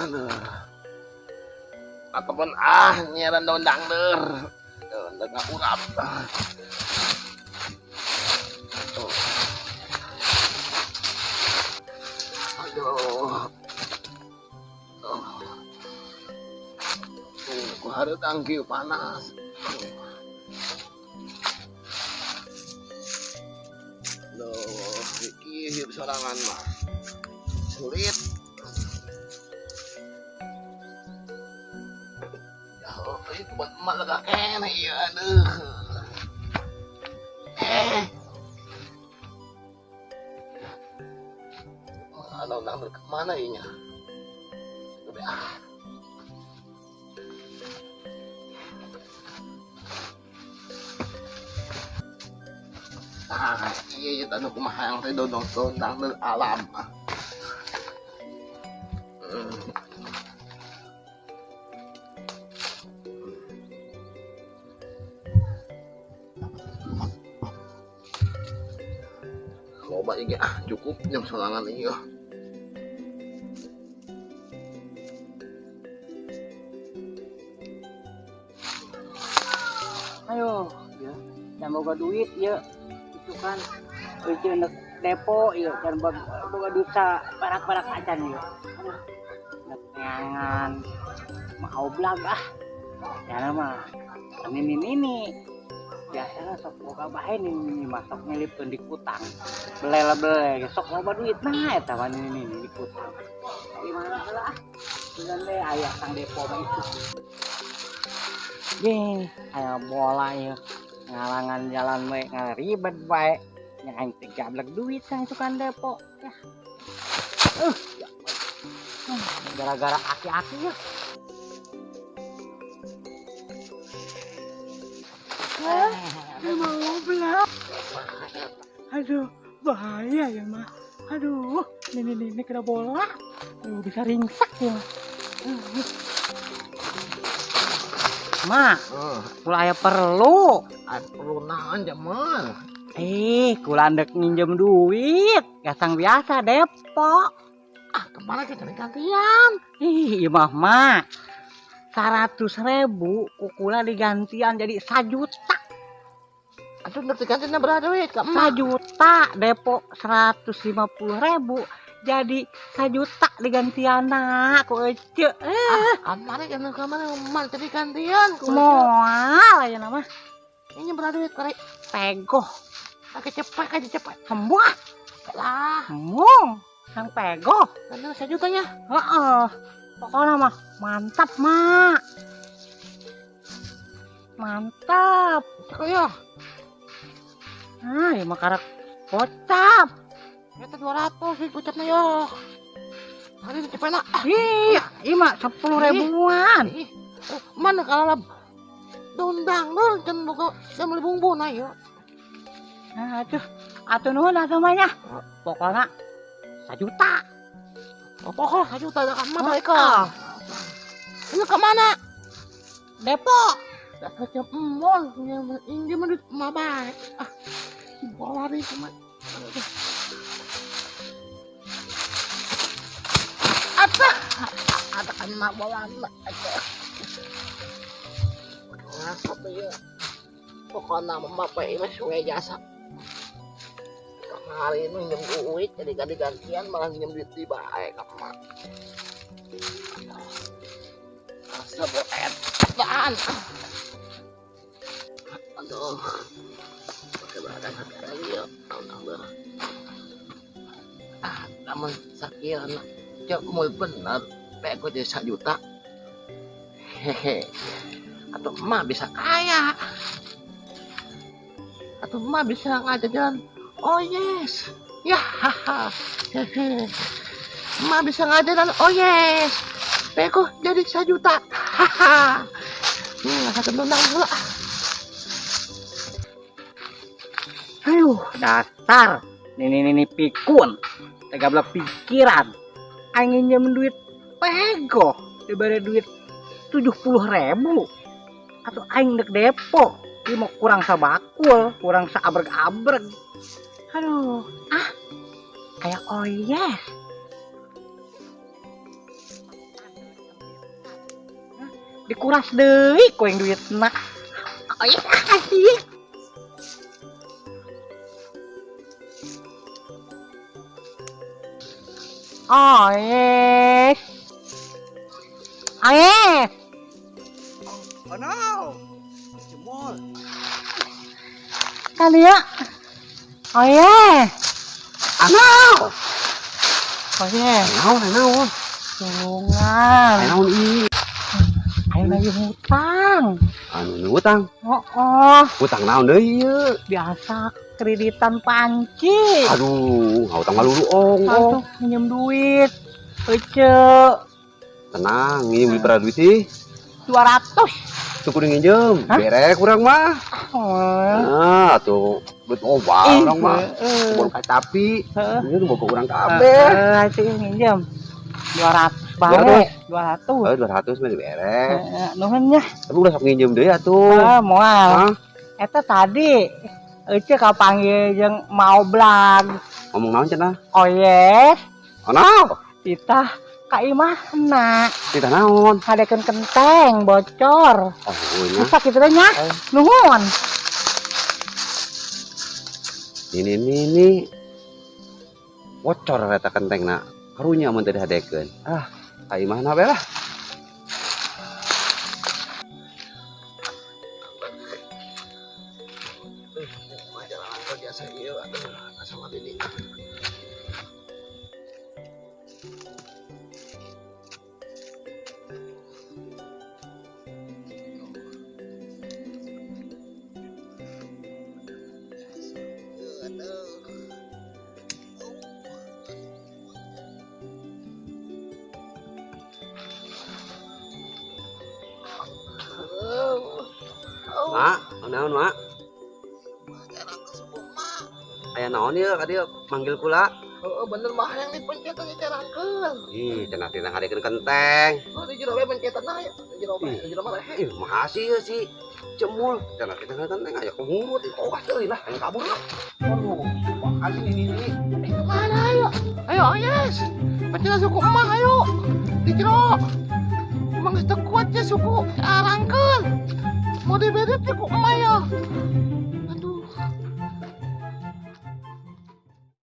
Aduh. Ataupun ah nyiaran daun dangder. Daun urap. Tuh. Aduh. Tuh. Ku hareudang kieu panas. Aduh, iki hidup sorangan mah sulit. Ya, itu buat emak lega kene ieu, aduh. Mana undang kemana inya? Udah ah. Ah, iya iya tanu kumaha yang teh dodong dondang alam. Loba ieu ah, cukup jam sorangan ieu. Ayo, ya, jangan boga duit ya. Itu kan euceun depo ieu kan boga duit sa barak-barak acan ieu. Aduh, neangan mau blag ah. Ya mah ini ini biasanya sok boga bae ini mah sok nyelipkeun di kutang. Belel-belel sok loba duit nah eta mah ini di kutang. Gimana heula ah. Bulan deh aya kang depo mah itu. Ye, aya bola ieu. Ngalangan jalan we ngaribet bae. Nya aing teh gablek duit sang sukan depo. Ya. Gara-gara aki-aki ya. Mau belak. Aduh, bahaya ya mah. Aduh, ini kena bola. Aduh, bisa ringsak ya. Ma, kula aya perlu. Aya perlu naon jaman? Kula ndek nginjem duit. Gasang biasa depo. Ah, kemana kita gantian? Ih, imah mah 100.000 kukula digantian jadi 1 juta. Aduh, ndek digantian berapa duit? Ka emak? 1 juta depo 150.000 jadi 1 juta digantian nak ku ece. Ah, kamari kan kamari emak jadi gantian ku ece. Moal aya nama. Ini berapa duit kare? Pegoh. Pakai cepet aja cepet. Sembuh. Lah, mung. Kang pegoh. Kan 1 jutanya. Heeh. Pokoknya mah mantap, Mak. Mantap. Kok ya? Ah, ya mah karak kocap. Eta 200 sih kocapna yo. Hari ini cepet nak. Ih, iya mah 10 ribuan. Ih, mana kalau dondang dong can boga can beli bumbu na yo. Nah, atuh, atuh nuhun atuh mah nya. Pokokna 1 juta. Oh, pokok 1 juta dah emak balik ke. Ini ke mana? Depok. Dapat jam emol, ini duit emak baik. Ah, bola deh sama. Apa? Ada kena bola anak. Ngasap ya. Pokoknya mama pak ini sesuai jasa. Hari ini minjem duit, jadi ganti-gantian malah minjem duit di baik emak. Asap edan. Aduh, pakai barang hati lagi ya. Alhamdulillah. Ah, namun sakit anak. Cek mul bener, pek gue jadi 1 juta. Hehe. Atau emak bisa kaya. Atau emak bisa ngajak jalan. Oh yes. Ya haha. Hehe. Emak bisa ngajak jalan. Oh yes. Peko jadi 1 juta. Haha. Satu benang pula. Aduh, dasar. Nini pikun. Tegablak pikiran. Aing nginjem duit pegoh, diberi duit 70.000. Atau aing dek depo, ieu mah kurang sabakul, kurang saabreg-abreg. Aduh, ah, kayak oh yes. Dikuras deui ku yang duitna. Oh iya, asik. Oh yes. Oh yes. Oh no. Cemul. Kali ya. Oh yes. Ano? Oh yes. Naon, naon. Tulungan. Naon ieu? Ayo lagi hutang. Anu hutang. Oh, oh. Hutang naon deui ieu? Biasa kreditan panci. Aduh, hutang malulu ong. Aduh, minjem duit. Ece. Tenang, nginjem duit berapa duit sih? 200. Tuh kudu nginjem. Bere kurang mah. Oh. Nah, tuh duit loba urang mah. Kebon kacapi. Ini tuh boga urang kabeh. Heeh, sih nginjem. 200 bae. 200. Oh, 200 mah dibere. Heeh, nuhun nya. Tapi udah sok nginjem deui atuh. Heeh, moal. Eta tadi Ece kapanggil jeung mau blag. Ngomong naon cenah? Oh yes. Oh no. Titah ka imahna. Titah naon? Hadekeun kenteng bocor. Oh, nya. Bisa kitu teh nya. Nuhun. Ini ini bocor eta kentengna. Karunya mun teu dihadekeun. Ah, ka imahna bae lah. Mak, naon mak? Aya naon ieu ka dieu manggil kula? Heeh, bener mah yang dipencetan dicarangkeun. Ih, cenah teh ngadekeun kenteng. Oh, di jero bae pencetan aya, di jero bae, di jero mah lehe. Ih, makasih ya si Cemul. Cenah teh kenteng aya kemurut, oh euy lah, aing kabur lah. Aduh, makasih ini ini. Kemana ayo? Ayo, yes. Pencetan suku emang ayo. Di jero. Emang geus teu kuat ya suku arangkeun. Mau dibedep ya ku emak ya.